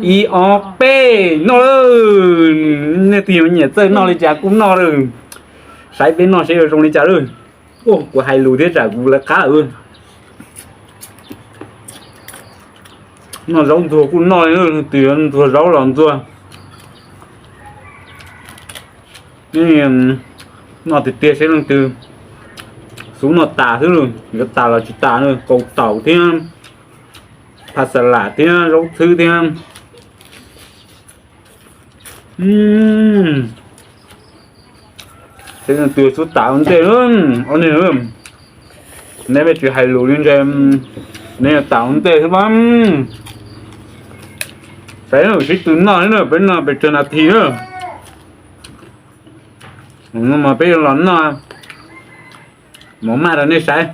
Ib ob peb, noj lawm. Nej twg nyiam txawj noj li cas kuj noj lawm. Saib peb noj saib yuav zoo li cas lawm. Kuv hais lus thiab tsam kuv lawv qab. Noj zaub ntxuag kuj noj li, leej twg ntxuag zaub los ntxuag. Noj tiag tiag seb leej twg xub noj tas xwb, yuav tas los tsis tas, kaus taum thiab, pha xa lam thiab, zaub txhwb thiab. Seb leej twg xub tas ua ntej, ob niag, neb peb tsis hais lus li ntshe neb tas ua ntej xwb mas. Saib sib tw noj, peb noj pes tsawg nas this na. Mas peb yuav los noj mov maj rau nej saib.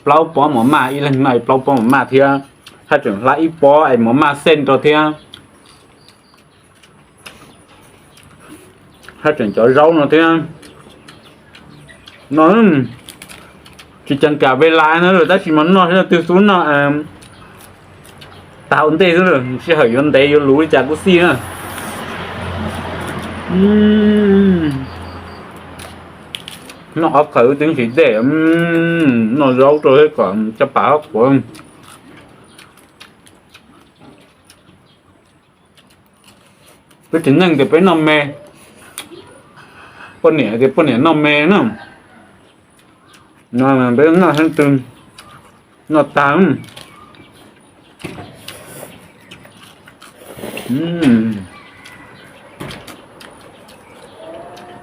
Plaub pob mov maj, ib leeg noj plaub pob mov maj thiab, haj tseem hla ib pob es mov maj xej rau thiab, haj tseem cov zaub no thiab. No tsis ceev kam ve las no lawm, tab sis mas noj seb leej twg xub noj tas ua ntej xwb, sij hawm yuav ntev yuav luv li cas kuj xij na. Noj qhov khaws twb nqhis dej, noj zaub rau thiab kom caj pas qhuav. Peb txiv neej tias peb noj me, poj niam tias poj niam noj me na. No peb noj seb twg noj tag.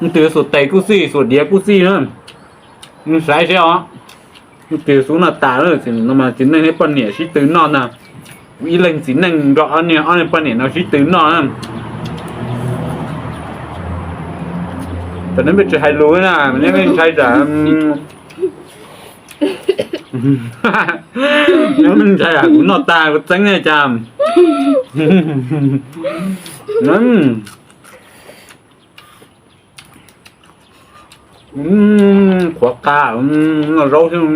Leej twg xuas tes kuj xij, xuas diav kuj xij na. Saib seb os, leej twg xub noj tas lawm no mas txiv neej thiab poj niam sib tw noj na. Ib leeg txiv neej nrog ob niag, ob niag poj niam no sib tw noj na. Tam no peb tsis hais lus na, neb ntshai tsam, neb ntshai kuv noj tag kuv txeeb nej cas. Qhuav qa, noj zaub xwb.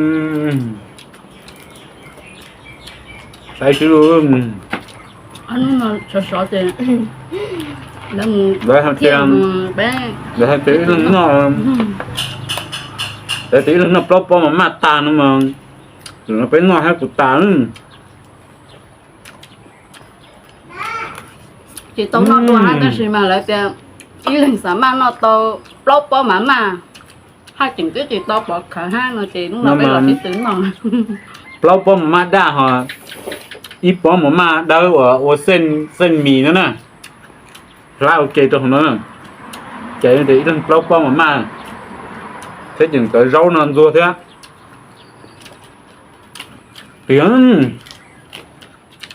Saib xwb. Lawv hais tias, lawv hais tias ib leeg noj, lawv tias ib leeg noj plaub pob mas maj tag no mas, lawv peb noj hab kuv tas. Tsis tau noj dua hab tab sis mas lawv tias ib leeg xav maj noj tau plaub pob mas maj, haj tseem twb tsis tau pov khawv hab no ces hnub no peb los sib tw noj. Plaub pob mas maj daj ho ib pob mas maj dawb uas ua xeej mis no na, hlab ua ke rau hauv no, ces ib leeg plaub pob mas maj, thiab tseem cov zaub no ntxuag thiab. Tiag,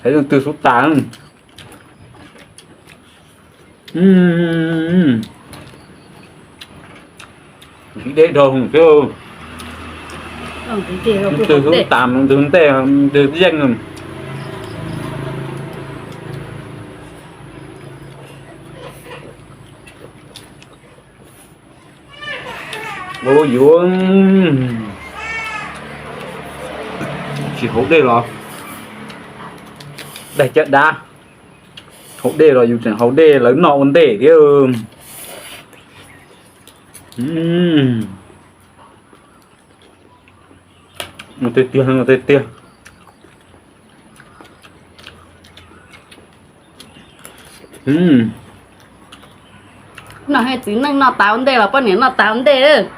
leej twg xub tas. Nqhis dej dhau hwv thiab. Leej twg xub tas, leej twg ntej, leej twg yeej. Ua yuav tsis haus dej los daig caj dab, haus dej los yus tseem haus dej lawv noj ua ntej thiab. Tiag tiag, tiag tiag. Noj hab txiv neej noj tas ua ntej los poj niam noj tas ua ntej.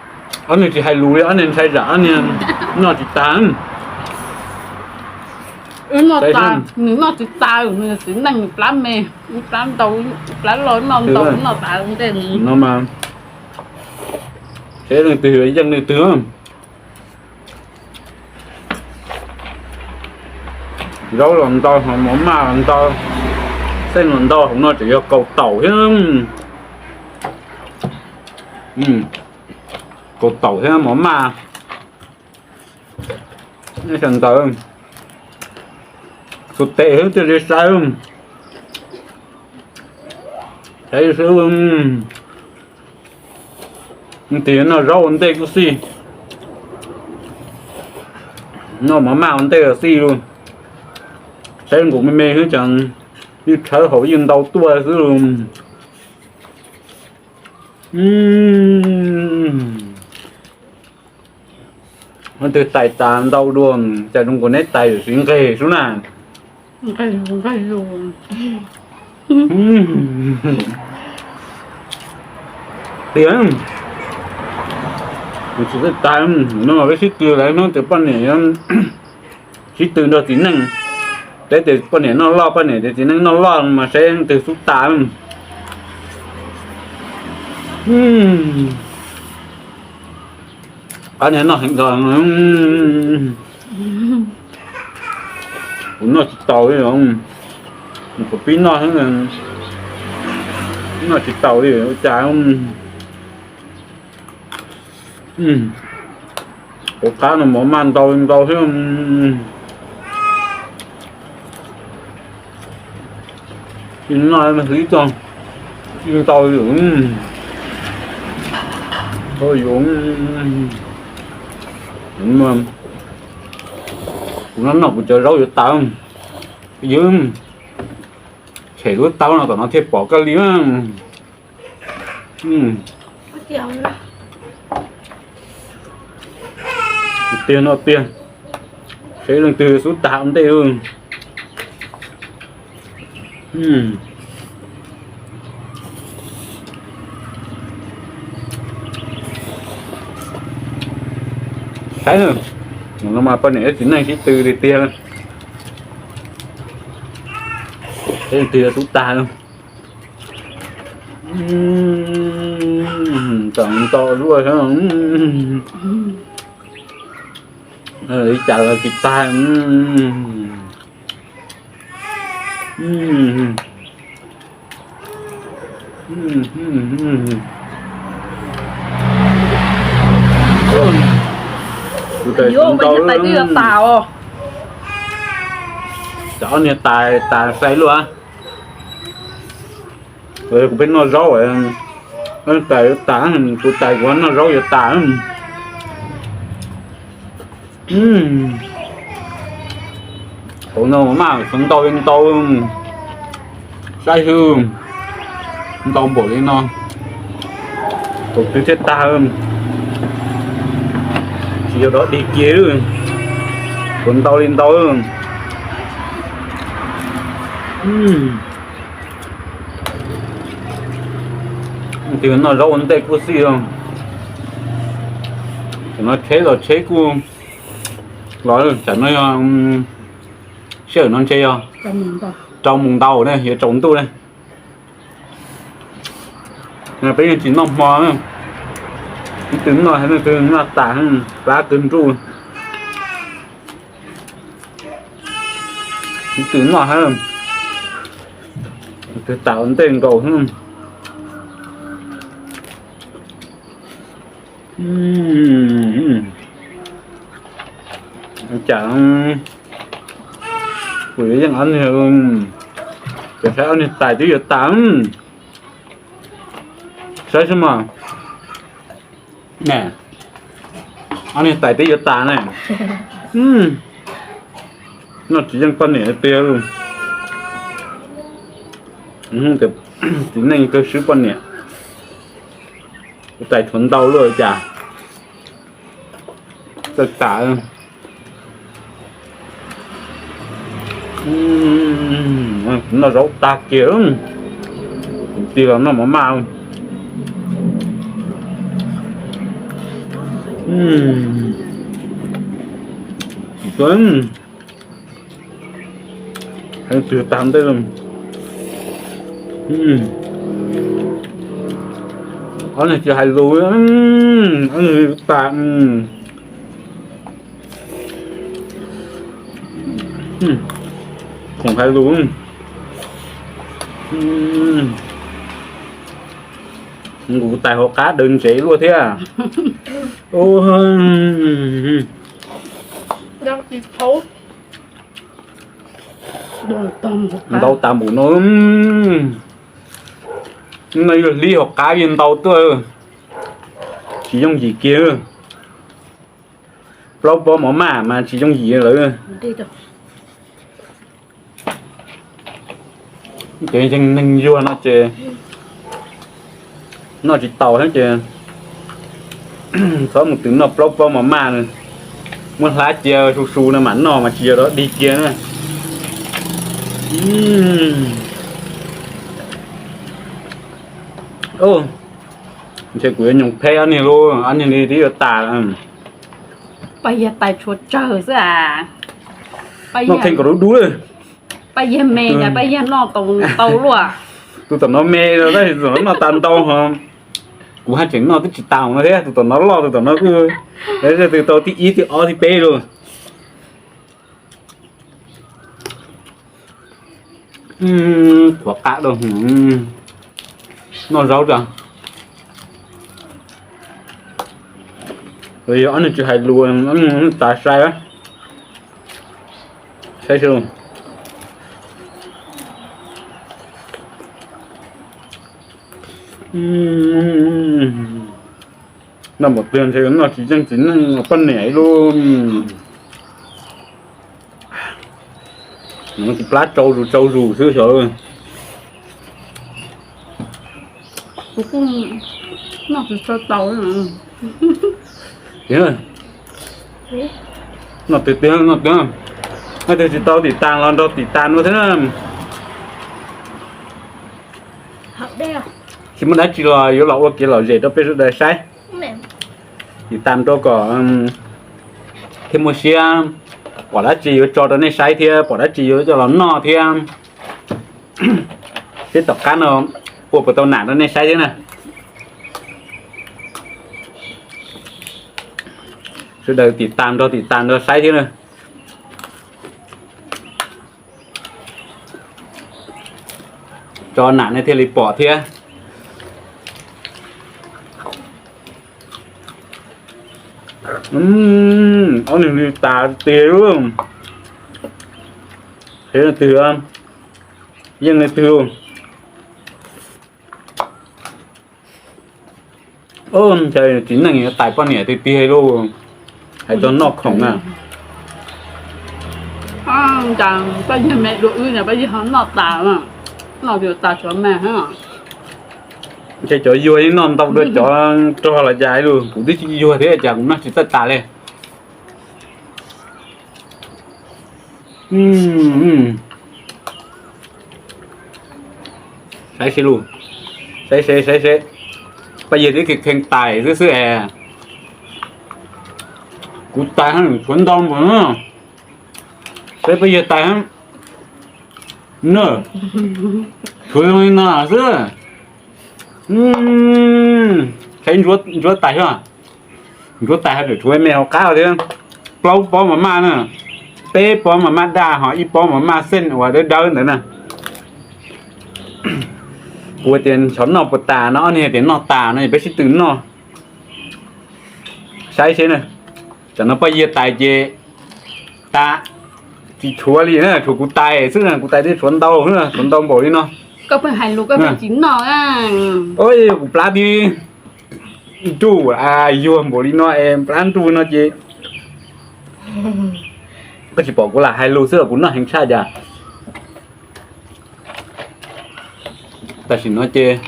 Ob niag tsis hais lus li, ob niag ntshai tsam ob niag noj tsis tas. Noj tas, nws noj tsis tas, nws txiv neej nws plab me, plab ntau, plab loj noj ntau noj tas ua ntej no mas. Seb leej twg yuav yeej leej twg. Zaub los ntau, mov maj los ntau, xeej los ntau, hauv no tseem yog kaus taum thiab. Kaus taum thiab mov maj. Sawv ntawd xuas tes xwb thiaj li saib. Saib xwb. Tias noj zaub ua ntej kuj xij, noj mov maj ua ntej los xij lawm. Saib zoo nkaus me me xwb ces yeej tshawb hauv yeej ntau tuaj xwb. Leej twg tais tas ntau dua, cas zoo nkaus neb tais siv nqeg xwb na. Tiag, kuv tsis tau tas, no peb sib tw lawm hnub twg poj niam sib tw nrog txiv neej, peb tias poj niam noj loj, poj niam tias txiv neej noj loj mas saib leej twg xub tas. Qab niag noj heev dhau, kuv noj tsis taus li os. Kuv pib noj, noj tsis taus li ua cas. Kuv qab no mov maj ntau ntau thiab. Noj hlib txog ntau li. Kuv noj noj kuv cov zaub yuav tas. Ywg, tshem lub taub no tom no thiaj pom koj li. Tiag no tiag, saib leej twg xub tas ua ntej. Saib, no mas poj niam thiab txiv neej sib tw tiag tiag. Saib leej twg xub tas. Tseem nto luaj, li cas los tsis tag. Kuv tais tais tib tas os. Cov niag tais tas sai luaj. Kuv peb noj zaub, tais yuav tas, kuv tais kuv noj zaub yuav tas. Hauv no mas ntau li ntau, saib xwb, ntau npaum li no, thaum twg thiaj tag, tsis yog dov dig kiag, kuv ntau li ntau. Tus noj zaub ua ntej kuj xij, tam no tsheb los tsheb kuj los, tam no yog sij hawm no ntshe yog rau moos ntau ne, yuav tsaus ntuj ne. Peb yeej tsis noj hmo, ib tug noj, ib tug noj tas, plab kawg nruj. Ib tug noj, ib tug tas ua ntej nkaus. Cas kuv yuav yeej ob niag, ces saib ob niag tais twb yuav tas. Saib xwb mas, ob niag tais twb yuav tas ne. Noj tsis yeej poj niam tiag. Txiv neej kawg swb poj niam. Kuv tais tshuav ntau luaj cas txawj tas. Noj zaub tag kiag, tig los noj mov maj. Tsis tuaj, heev twg tag ntej. Ob niag tsis hais lus, ob niag tas. Khoom hais lus, kuv tais hauv qab daws ntsev luaj thiab. Ntau tas npaum no, no yog hlib hauv qab yeej ntau tuaj, tsis yooj yim kiag. Plaub pob mov maj mas tsis yooj yim lawm. Ces yeej neeg yuag no ces noj tsis taus thiab ces txhob mus twm noj plaub pob mas maj, muab hlab cia su su no mam noj mas tsis yog dog dig kiag na. Ntshe kuv yuav nyoos pheb ob niag lub, ob niag li twb yuav tas. Paj Yag tais tshuav tsawg xwb a. Noj kheej kom dub dub. Paj Yag me, Paj Yag noj tau luaj. Tus tom no me no tab sis tus tom no noj tas ntau ho. Kuv haj tseem noj twb tsis tas no thiab, tus tom no loj, tus tom no kuj, twb tau thib ib thib ob thib peb lauj. Qhuav qab dua, noj zaub tso. Yog ob niag tsis hais lus, ob niag tas sai. Saib seb. Noj npaum twg ntshe noj tsis yeej txiv neej poj niam ib lub. Nws tsis plab tsau zus tsau zus xwb xyov. Kuv kuj noj tsis tau tau. Noj twg twg noj twg, noj twg tsis tau tim tas los nrog tim tas no thiab. Tsis muaj dab tsi los yuav los ua kev lom zem rau peb sawv daws saib. Tim tas rau kom thiaj muaj siab, pom dab tsi yuav tso rau nej saib thiab, pom dab tsi yuav coj los noj thiab. Seb tom qab no ua puas tau nam rau nej saib thiab na. Sawv daws tim tas nrog tim tas nrog saib thiab na. Tso nam nej thiaj li pom thiab. Ob niag li tas tiag. Qhia leej twg, yeej leej twg. Ntshai txiv neej yuav tais poj niam tiag tiag lauj. Hais txog noj khoom na. Cas Paj Yag me dua wb no Paj Yag ho noj tas, noj tas tsov me. Ntshe cov yuag yeej noj ntau dua cov rog los cas lauj, kuv twb tsis yuag thiab cas kuv noj tsis txawj tas li. Saib seb lus, saib seb saib seb, Paj Yag twb kheev tais xwb xwb es. Kuv tais tshuav ntau npaum no, saib Paj Yag tais na, tshuav zoo li no xwb. Saib Ntsuab tais, Ntsuab tais haj tseem tshuav me hauv qab thiab. Plaub pob mas maj na, peb pob mas maj daj ho ib pob mas maj xeej uas dawb dawb ntawd na. Kuv tias xyov noj puas tas no, ob niag tias noj tas no, peb sib tw noj saib seb na. Tam no Paj Yag tais ces tas, tsis tshuav li na, tshuav kuv tais xwb na, kuv tais thiaj tshuav ntau, tshuav ntau npaum li no. Kuv plab tib nruj, yuag npaum li no es plab nruj no ces koj tsis pom kuv lam hais lus xwb los kuv noj heev tshaj cas. Tam sim no ces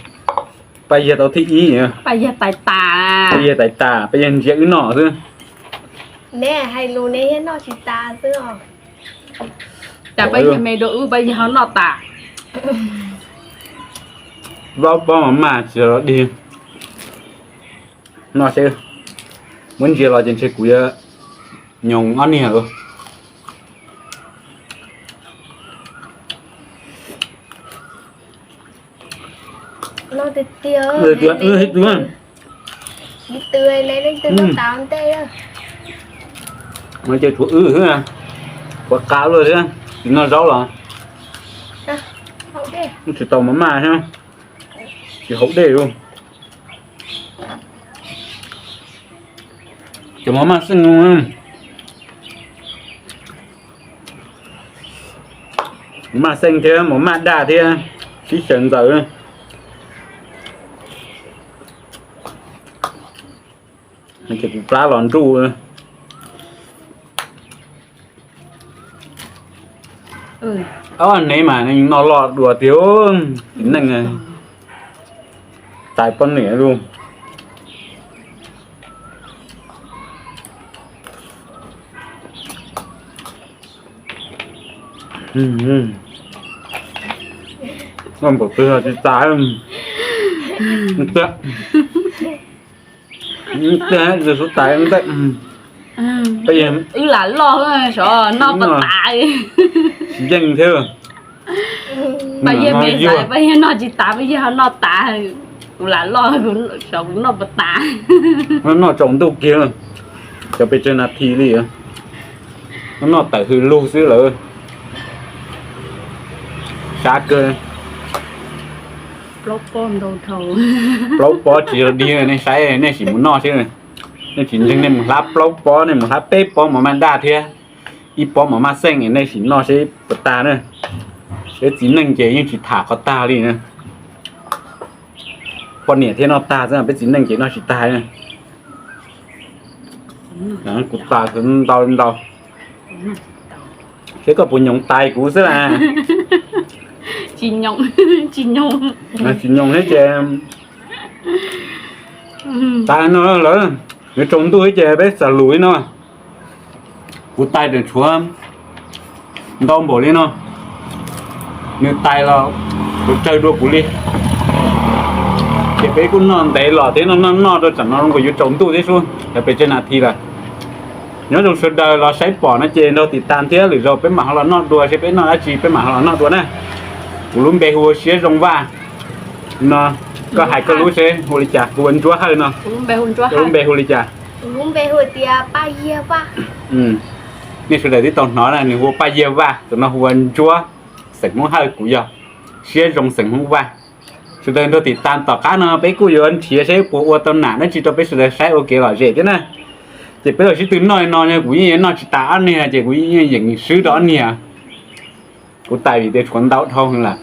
Paj Yag tau thib ib, Paj Yag tais tas, Paj Yag tais tas, Paj Yag ntsia wb noj xwb. Neb hais lus neb thiaj noj tsis tas xwb os. Cas Paj Yag me dua wb Paj Yag ho noj tas. Plaub pob mas maj tsis los dig. Noj seb, muab ntsia los ces ntshe kuv yuav nyoos ob niag lawm. Ces tshuav wb xwb, kuv qab luaj thiab, tsis noj zaub los. Tsis tau mas maj thiab, tsis haus dej li. Cov mov maj xeej, mov maj xeej thiab mov maj daj thiab, sib xyaw ntxaws. Ces kuv plab los nruj. Ob nev mas noj loj dua tiag, txiv neej tais poj niam lug. Noj npaum twg tsis tas, tsis tas ntej. Wb lam loj, noj puas tas. Tsis yeej thiab. Paj Yawg me xav Paj Yawg noj tsis tas, Paj Yawg ho noj tas. Kuv lam loj, xyov kuv noj puas tas. Noj tsaus ntuj kiag, cov pes tsawg nas this li. Noj tawm hws lug xwb lawm. Sab kawg. Plaub pob tsis yog dig, nej saib nej sim mus noj seb. Nej tsis ntseeg nej mus hlab plaub pob, nej mus hlab peb pob mov maj daj thiab ib pob mov maj xeej, nej sim noj seb puas tas na. Peb txiv neej ces yeej tsis tham qhov tag li na. Poj niam thiaj noj tag xwb, peb txiv neej ces noj tsis tag na. Kuv tas ntau ntau. Seb koj puas nyoos tais kuv xwb las. Tsis nyoos thiab ces tas no lawm. Yuav tsaus ntuj thiab ces peb xam lus li no. Kuv tais tseem tshuav ntau npaum li no. Nws tais los kuv tsawg dua kuv li. Ces peb kuj noj ntev los thiab, noj noj noj rau tsam no zoo nkaus yuav tsaus ntuj thiab sub, cov pes tsawg nas this lawm. Nyob zoo sawv daws los saib pom no ces nrog tiv tas thiab, lwm zaus peb mam ho los noj dua, seb peb noj dab tsi peb mam ho los noj dua na. Kuv lub npe hu ua Siab Zoo Vaj no, koj hais koj lub seb hu li cas, hu ua Ntsuab Hawj no. Koj lub npe hu li cas? Nej sawv daws twb tau hnov na, nws hu ua Paj Yawg Vaj, tus no hu ua Ntsuab xeem Hmoob Hawj, kuv yog Siab Zoo xeem Hmoob Vaj. Sawv daws nrog tiv tas, tom qab no peb kuj yuav nrhiav seb puas ua tau nam dab tsi rau peb sawv daws saib ua kev lom zem thiab na. Ces peb los sib tw noj li no, kuv yeej noj tsis tas ob niag ces kuv yeej yeem swb rau ob niag. Kuv tais vim tias tshuav ntau dhau heev lawm.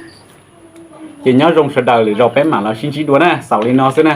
Ces nyob zoo sawv daws, lwm zaus peb mam los sib ntsib dua na, xaus li no xwb na.